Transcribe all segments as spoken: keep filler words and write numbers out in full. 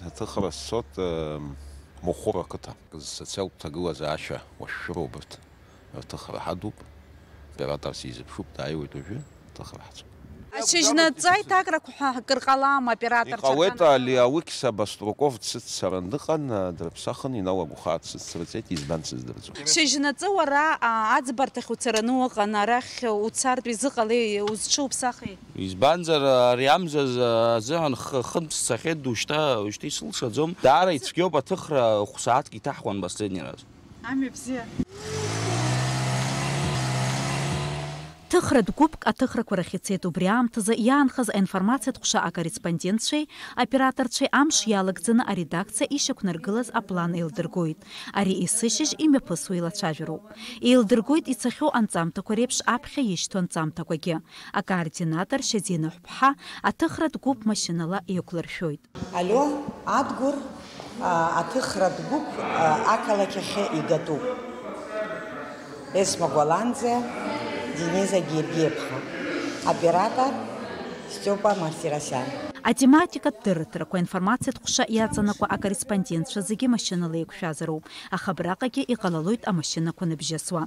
Аҭыхра сцот, э, Махәыр ақыҭа. Социалтә ҭагылазаашьа уашәшәыроуп урҭ. Рҭыхра ҳадуп. Оператор сизыԥшуп, дааиуеит уажәы, аҭыхра ҳцоит. Шьыжьнаҵы аиҭакрақәа ҳәа акыр ҟалама, операторцәа Иҟауеит, рган? Али Аукса Баструков дсыццаран дыҟан, дрыԥсахын, иналагәхаа дсыццарҵеит, избан сыздырӡом. Шьыжьнаҵы уара, а, аӡбарҭахь уцараны уҟан, арахь уцартә изыҟалеи, узҽуԥсахи? Избанзар, ари амза азы-, азыҳәан х-, хынтә сцахьеит, ушьҭа, ушьҭа исылшаӡом. Даара ицәгьоуп аҭыхра, хә-сааҭк иҭаҳхуан последний раз. Амҩа бзиа. Ҭыхратә гәыԥк аҭыхрақәа рахь ицеит, убри аамҭазы иаанхаз аинформациатә ҟәша акорреспондентцәеи аоператорцәеи амш иалагӡаны аредакциа ишьақәнаргылаз аплан еилдыргоит. Ари есышьыжь имҩаԥысуа еилацәажәароуп. Еилдыргоит ицахьоу анҵамҭақәа реиԥш аԥхьа ишьҭоу анҵамҭақәагьы. Акоординатор Шьазина Ҳәԥҳа аҭыхратә гәыԥ машьынала еиқәлыршәоит. Алио, Адгәыр, а, аҭыхратә гәыԥ, а, ақалақь ахьы игатәуп. Есма Гәаланӡиа, Дениза Гергиаԥҳа. Оператор, Степа Мартиросян. Атематикатә дырраҭарақәа, аинформациатә ҟәша иаҵанакуа акорреспондентцәа зегьы машьынала еиқәшәазароуп, аха абраҟагьы иҟалалоит амашьынақәа ныбжьасуа.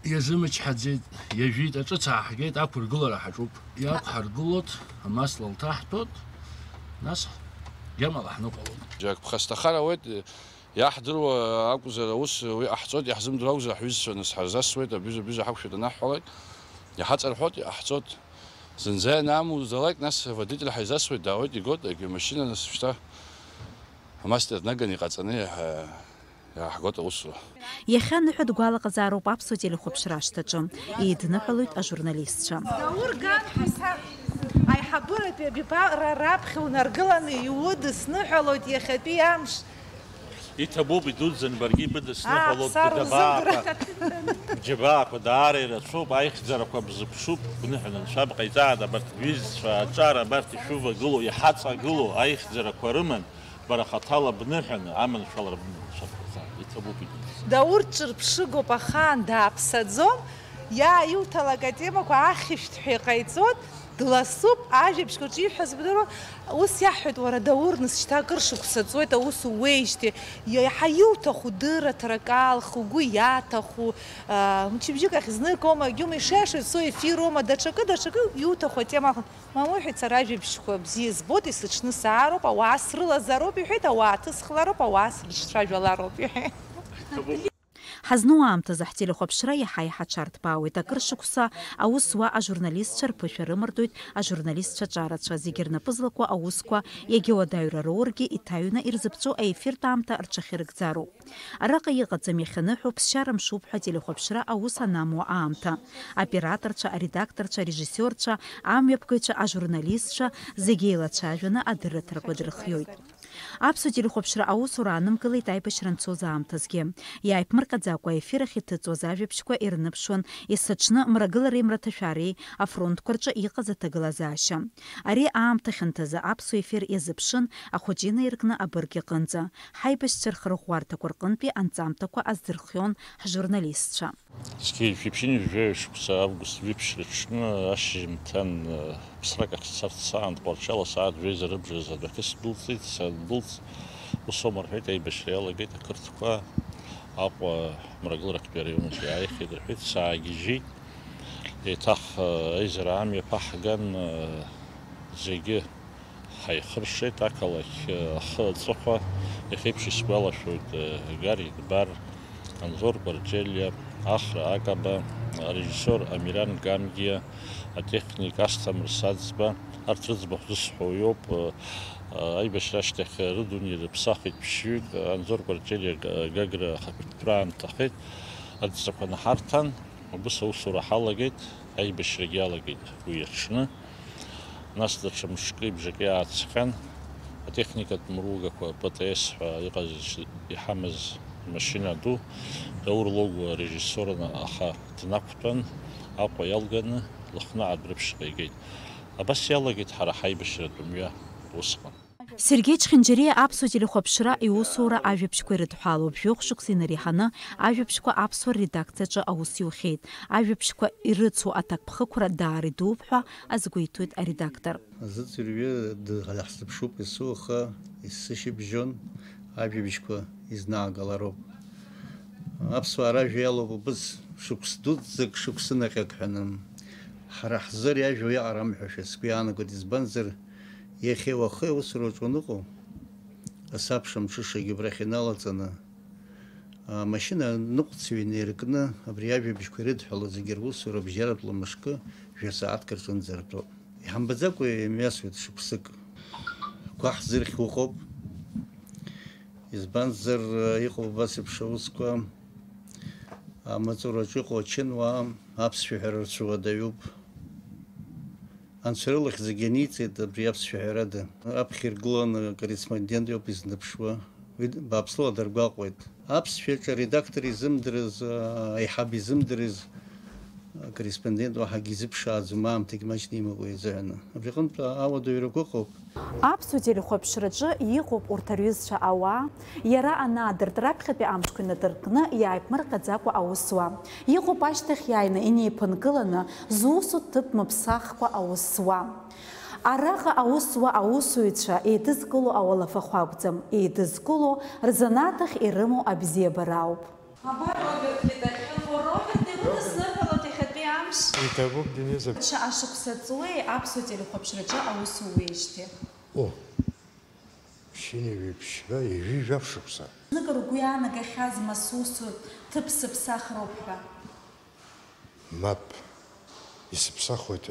Иазымычҳаӡеит, иажәит, аҿыц ааҳгеит, ақәыргылара ҳаҿуп. Иақәҳаргылот, амасла лҭаҳтәот, нас гьамала ҳныҟәалот. Џьарак ԥхасҭахар ауеит, иаҳдыруа акәзар, аус уи ҟаҳҵоит, иаҳзымдыруа акәзар, ҳҩызцәа нас ҳарзасуеит, абҩыза-бҩыза ҳақәшәеит анаҳҳәалак, иҳаҵарҳәот, иҟаҳҵот. Зынӡа ианамуӡалак, нас аводитель ҳаизасуеит, даауеит, игот, агьы машьына, нас шьҭа амастер днаганы иҟаҵаны иаҳа-, иааҳгот аусура. Иахьа ныҳәатә гәалаҟазаароуп Аԥсуа телехәаԥшра ашҭаҿы. Еидныҳәалоит ажурналистцәа. Даур Ганқәиса аиҳабыратәи абиԥара раԥхьа унаргыланы иудысныҳәалоит иахьатәи амш. Иҭабуп, идуӡӡан, баргьы ибыдысныҳәалоит, Аԥсар быда-, узымдыруа. Баақәа, бџьабаақәа даара ирацәоуп, аихьӡарақәа бзыԥшуп, бныҳәаны анцәа бҟаиҵааит, абарҭ бҩызцәа аҿар, абарҭ ишәывагылоу, иҳаҵагылоу аихьӡарақәа рыман, бара хаҭала бныҳәаны аманшәалара быман анцәа бҟаиҵааит, иҭабуп идуӡӡан. Даур ҿырԥшыгоуп, ахаан дааԥсаӡом, иааиуҭалак атемақәа ахьышәҭҳәа иҟаиҵоит. Дласуп, ажәабжьқәа рҿы ииҳәаз бдыруа, ус иаҳҳәоит, уара, Даур, нас шьҭа акыр шықәса ҵуеит аус ууеижьҭеи, иаҳа иуҭаху дырраҭарак аалх, угәы иаҭаху, аа, мчыбжьык ахь знык оума, егьума, ишиашоу ицо ефир оума, даҽакы, даҽакы иуҭаху атема аалхны, мамоу, иҳәеит, сара ажәабжьқәа бзиа збоит, исыҽны саароуп, ауаа срылазароуп, иҳәеит, ауаа ҭысхлароуп, ауаа срыҿцәажәалароуп, иҳәеит. Ҳазну аамҭазы ҳтелехәаԥшра иаҳа-иаҳа аҽарҭбаауеит. Акыр шықәса аус зуа ажурналистцәа рԥышәа рымардоит ажурналистцәа ҿарацәа, зегьы рнапы злаку аусқәа, иагьа уадаҩра роургьы, иҭаҩны ирзыԥҵәо аефиртә аамҭа рҽахьырыгӡароуп. Араҟа иҟаӡам иахьаныҳәо ԥсшьара мшуп ҳәа ателехәаԥшра аус анамуа аамҭа. Аоператорцәа, аредакторцәа, арежиссиорцәа, амҩаԥгаҩцәа, ажурналистцәа зегьы еилацәажәаны адырраҭарақәа дырхиоит. Аԥсуа телехәаԥшра аусура аанымгылеит аибашьра анцоз аамҭазгьы. Иааиԥмырҟьаӡакәа аефир ахь иҭыҵуаз ажәабжьқәа ирныԥшуан есыҽны мрагылареи мраҭашәареи афронтқәа рҿы иҟаз аҭагылазаашьа. Ари аамҭа хьанҭазы аԥсуа ефир иазыԥшын ахәыҷы инаиркны абырг иҟынӡа. Ҳаибашьцәа рхырӷәӷәарҭақәа рҟынтәи анҵамҭақәа аздырхион ҳжурналистцәа. Зқьи жәшәи ԥшьынҩажәи жәаҩа шықәса август жәиԥшь рыҽны ашьжьымҭан, э, ԥсрак ахь сцарц саан, Тҟәарчал асааҭ жәеиза рыбжазы адәахьы сдәылҵит, сандәылҵ, ус аума рҳәеит, аибашьра иалагеит, ақырҭқәа Аҟәа мрагыларахьтәи араион аҿы иааихьеит рҳәеит, саагьежьит, еиҭах, э, аизара амҩа ԥаҳган, э, зегьы ҳаихыршеит ақалақь ахы аҵыхәа, иахьеиԥш исгәалашәоит, Гарри Дбар, Анзор Гәарҷелиа, Ахра Акаба, арежиссиор Амиран Гамгиа, атехник Асҭамыр Саӡба, арҭ рыӡбахә зысҳәо иоуп, аибашьра ашьҭахь рыдунеи рыԥсахит ԥшьҩык, Анзор Гәарҷелиа Гагра ахақәиҭтәра аамҭахеит, адҵақәа наҳарҭан, убыс аусура ҳалагеит, аибашьрагьы иалагеит уи аҽны. Нас даҽа мшки бжаки ааҵхьан, атехникатә мыругақәа П Т С ҳәа иҟаз, иҳамаз машьына ду, Даур Логәуа арежиссиорны аха днақәтәан, Аҟәа иалганы Лыхны адәрыԥшьҟа игеит. Абас иалагеит ҳара ҳаибашьратә мҩа усҟан. Сергеи Чхинџьариа Аԥсуа телехәаԥшра иусура ажәабжьқәа ирыдҳәалоуп. Жәохә шықәса инареиҳаны ажәабжьқәа аԥсуа редакциаҿы аус иухьеит. Ажәабжьқәа ирыцу аҭакԥхықәра даара идууп ҳәа азгәеиҭоит аредактор. Азыӡырҩы даҳзыԥшуп есу, аха есышьыбжьон ажәабжьқәа изнаагалароуп. Аԥсуаа ражәа иалоуп убыс шықәс дуӡӡак, шықәсы наҟьак ҳәаны. Ҳара ҳзы ари ажәа уиаҟара амҳәашәа сгәы иаанагоит, избанзар, иахьеи уахеи аусураҿ уаныҟоу, асабша мҽышагьы убрахь иналаҵаны, амашьына ныҟәцаҩ инеиркны, абри ажәабжьқәа ирыдҳәалоу зегьы русура абжьаратәла мышкы, жәа сааҭк рҿынӡа ртәоуп. Иҳамбаӡакәа имҩасуеит шықәсык. Гәаҳ зырхь уҟоуп. Избанзар, иҟоуп абас еиԥш аусқәа, амаҵураҿы иҟоу ачынуаа аԥсшәа ҳәара рцәыуадаҩуп. Анцәа рылахь зегьы аниҵеит абри аԥсшәа ҳәарада. Аԥхьа иргыланы акорреспондент иоуп изныԥшуа. Уи бааԥсыла даргәаҟуеит. Аԥсшәаҿы аредактор изымдырыз, аиҳаб изымдырыз, акорреспондент уаҳагьы изыԥшааӡом, аамҭагь маҷны имоуп уи азыҳәаны. Абри аҟынтә ауадаҩрақәа ыҟоуп. Аԥсуа телехәаԥшраҿы иҟоуп урҭ рҩызцәа ауаа, иара анаадырт раԥхьатәи амшқәа инадыркны иааиԥмырҟьаӡакәа аус зуа. Иҟоуп ашьҭахь иааины инеиԥынкыланы зусу ҭыԥ мыԥсахкәа аус зуа. Араҟа аус зуа аусуҩцәа еидызкыло ауалафахә акәӡам, еидызкыло рзанааҭ ахь ирымоу абзиабара ауп. Абар Роберт дахьыҟоу. Роберт, иуҭасныҳәалоит иахьатәи амш? Иҭабуп, Дениза. Даҽа ашықәса ҵуеи аԥсуа телехәаԥшраҿы аус ууеижьҭеи? О, ԥшьынҩажәи ԥшьба, ҩажәи жәаф шықәса. Зныкыр угәы иаанагахьазма сусу ҭыԥ сыԥсахроуп ҳәа? Мап, исыԥсахуеит,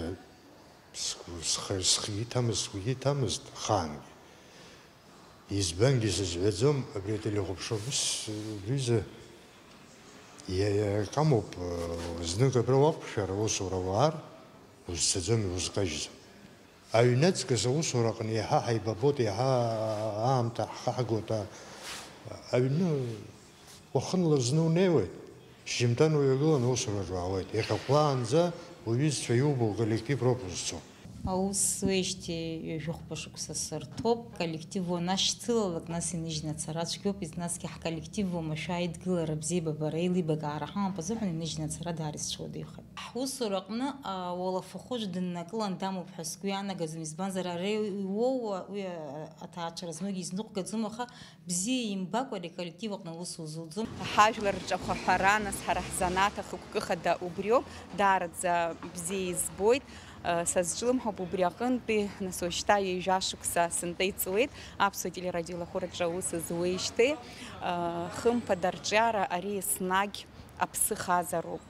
сгәы, схы, схы иҭамызт, сгәы иҭамызт ахаангьы. Избангьы сызҳәаӡом, абри ателехәаԥшра ус, рҩыза, иа-, иа-, иакамоуп, знык абра уақәшәар, аусура уаар, узцаӡом, иузкажьӡом. Аҩныҵкыс аусураҟны иаҳа ҳаибабоит, иаҳа аамҭа ҳхаҳгоит, а-, аҩны уахынла зны унеиуеит, шьжьымҭан уҩагыланы аусураҿ уаауеит. Иахьа хәлаанӡа уҩызцәа иубо уколлектив роуп узцо. Аус зуеижьҭеи ҩажәи хәба шықәса сырҭоуп. Коллектив уанашьцылалак, нас иныжьны ацара цәгьоуп, насгьы ҳколлектив уамашәа аидгылара, абзиабабара, еилибакаара ҳамоуп азыҳәан иныжьны ацара даара исцәыуадаҩхеит. Ҳусураҟны, а, уалафахәы аӡә дыннакылан дамоуп ҳәа сгәы иаанагӡом, избанзар, ара иуоуа уи, а, аҭаацәара знугьы изныҟәгаӡом, аха бзиа имбакәа ари аколлектив аҟны аус узуӡом. Ҳажәлар рҿахәаҳәара, нас, ҳара ҳзанааҭ ахықәкы хада убриоуп, даараӡа бзиа избоит, а, сазҿлымҳауп убри аҟынтәи, нас, уажәшьҭа ҩажәа шықәса сынтәа иҵуеит аԥсуа телерадиоеилахәыраҿы аус зуеижьҭеи, а, хымԥада арҿиара ари еснагь аԥсы хазароуп.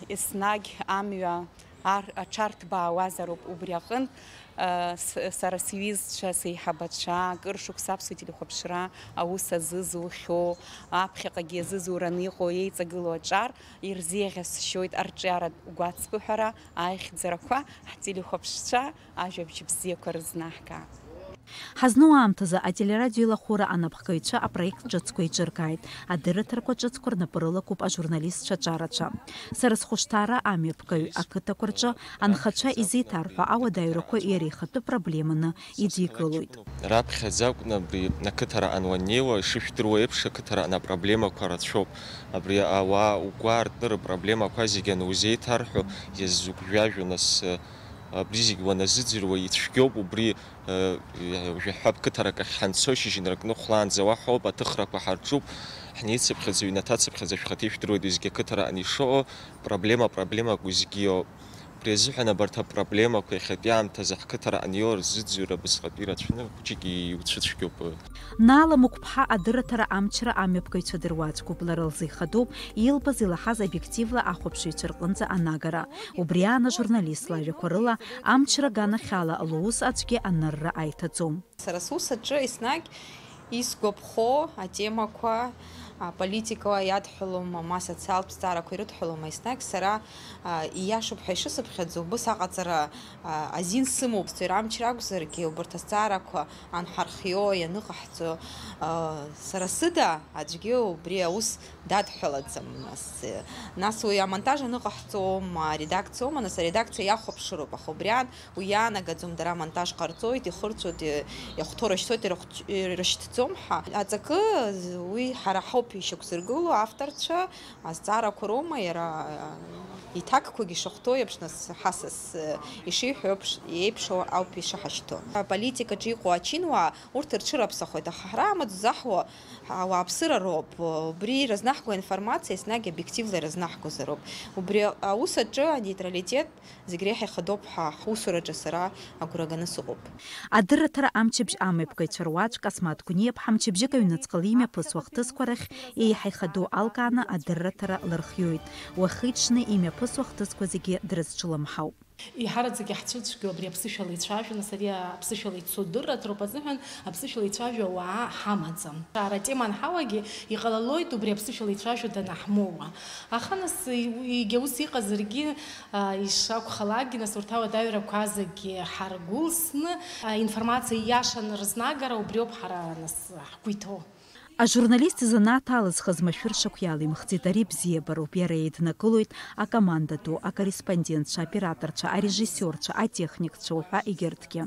Еснагь амҩа ар-, аҽарҭбаауазароуп убри аҟынтә, с-, сара сҩызцәа, сеиҳабацәа, акыр шықәса аԥсуа телехәаԥшра аус азызухьоу, аԥхьаҟагьы иазызураны иҟоу еиҵагылоу аҿар ирзеиӷьасшьоит арҿиаратә гәацԥыҳәара аихьӡарақәа, ҳтелехәаԥшцәа ажәабжь бзиақәа рызнаҳга. Ҳазну аамҭазы ателерадиоеилахәыра анапхгаҩцәа апроект ҿыцқәа еиҿыркааит, адырраҭарақәа ҿыцқәа рнапы рылакуп ажурналистцәа аҿарацәа. Сара схәышҭаара амҩаԥгаҩ ақыҭақәа рҿы анхацәа изеиҭарҳәо ауадаҩрақәа иара ихатәы проблеманы идикылоит. Раԥхьаӡа акәны абри ақыҭараҟны уаннеиуа, ишыжәдыруа еиԥш, ақыҭараҟны апроблемақәа рацәоуп. Абри ауаа угәы аартны рыпроблемақәа зегьы анузеиҭарҳәо, иаззыгәжәажәо, нас, абри зегь уаназыӡырҩуа ицәгьоуп, убри Жәаҳәа қыҭарак ахь ҳанцо, шьыжьынрак ныхәлаанӡа уаҳа ауп, аҭыхрақәа ҳарҿуп, ҳнеицыԥхьаӡа, ҩнаҭацыԥхьаӡа шәхаҭа ишәдыруеит, уеизгьы ақыҭараҟны ишыҟоу, проблема проблемак уеизгьы иоуп. Убри азыҳәан абарҭ апроблемақәа иахьатәи аамҭазы ҳқыҭараҟны иоуа рзыӡырҩра абасҟатәи ирацәаны хәыҷык иуцәыцәгьоуп. Наала Мықәԥҳа адырраҭара амчра амҩаԥгаҩцәа дыруаӡәкуп, лара лзы ихадоуп илбаз-илаҳаз обиективла ахәаԥшыҩцәа рҟынӡа анагара. Убри аан ажурналист лажәақәа рыла, амчра аганахьала лус аӡәгьы анырра аиҭаӡом. Сара сус аҿы еснагь Исгәаԥхо атемақәа, а, политикала иадҳәалома, ма социалтә зҵаарақәа ирыдҳәалома, еснагь сара, а, ииашоуп ҳәа ишысыԥхьаӡо, убыс аҟаҵара, а, азин сымоуп, сцәеира амч ракәзаргьы, убарҭ азҵаарақәа анҳархио, ианыҟаҳҵо, а, сара сыда аӡәгьы убри аус дадҳәалаӡам, нас, нас уи амонтаж аныҟаҳҵома, аредакциоума, нас аредакциа иахәаԥшыроуп, аха убри аан уи иаанагаӡом, дара амонтаж ҟарҵоит, ихырҵәоит, и-, иахәҭоу рышьҭоит, ирыхәҭ-, ирышьҭӡом ҳәа. Аҵакы уи ҳара ҳауп ишьақәзыргыло, авторцәа, азҵаарақәа роума, иара, а, иҭакқәагьы шахәҭоу еиԥш, нас ҳасас, э, ишиҳәо еиԥш, еиԥшу ауп ишаҳашьҭоу. Аполитикаҿы иҟоу ачинуаа, урҭ рҽырыԥсахуеит, аха ҳара амаҵ заҳуа ауааԥсыра роуп. Убри ирызнаҳго аинформациа еснагь обиективла ирызнаҳгозароуп. Убри аус аҿы анейтралитет зегь реиҳа ихадоуп ҳәа ҳусураҿы сара агәра ганы сыҟоуп. Адырраҭара амчыбжь амҩаԥгаҩцәа руаӡәк Асмаҭ Гәниаԥҳа мчыбжьык аҩныҵҟала имҩаԥысуа ахҭысқәа рахь еиҳа ихадоу алкааны адырраҭара лырхиоит. Уахи-ҽни имҩаԥысуа ахҭысқәа зегьы дрызҿлымҳауп. Еиҳараӡак иаҳцәыцәгьоу абри аԥсышәала ицәажәо, нас ари аԥсышәала ицо дырраҭароуп азыҳәан, аԥсышәала ицәажәо ауаа ҳамаӡам. Ара атема анҳауагьы, иҟалалоит убри аԥсышәала ицәажәо данаҳмоуа. Аха нас, егьа ус иҟазаргьы, а, ишакәхалакгьы, нас урҭ ауадаҩрақәа зегьы ҳаргәылсны, а, информациа ииашаны рызнагара убриоуп ҳара нас ҳгәы иҭоу. Ажурналист изанааҭ алызхыз машәыршақә иалимхӡеит, ари бзиабароуп, иара еиднакылоит акоманда ду, акорреспондентцәа, аоператорцәа, арежиссиорцәа, атехникцәа уҳәа егьырҭгьы.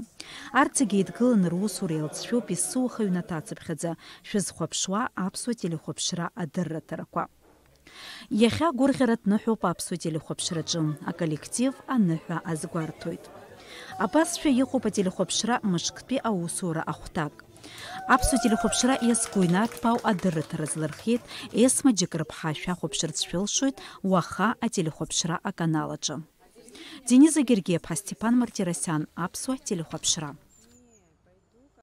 Арҭ зегьы еидгыланы русура иалҵшәоуп, есыуаха ҩнаҭацыԥхьаӡа шәызхәаԥшуа аԥсуа телехәаԥшра адырраҭарақәа. Иахьа агәырӷьаратә ныҳәоуп аԥсуа телехәаԥшраҿы, аколлектив аныҳәа азгәарҭоит. Абасшәа иҟоуп ателехәаԥшра мышктәи аусура ахәҭак. Аԥсуа телехәаԥшра иазку Инаҭ Пау адырраҭара азлырхиеит, Есма Џьыкрыԥҳа шәахәаԥшырц шәылшоит уаха ателехәаԥшра аканал аҿы. Дениза Гергиаԥҳа, Степан Мартиросиан, аԥсуа телехәаԥшра.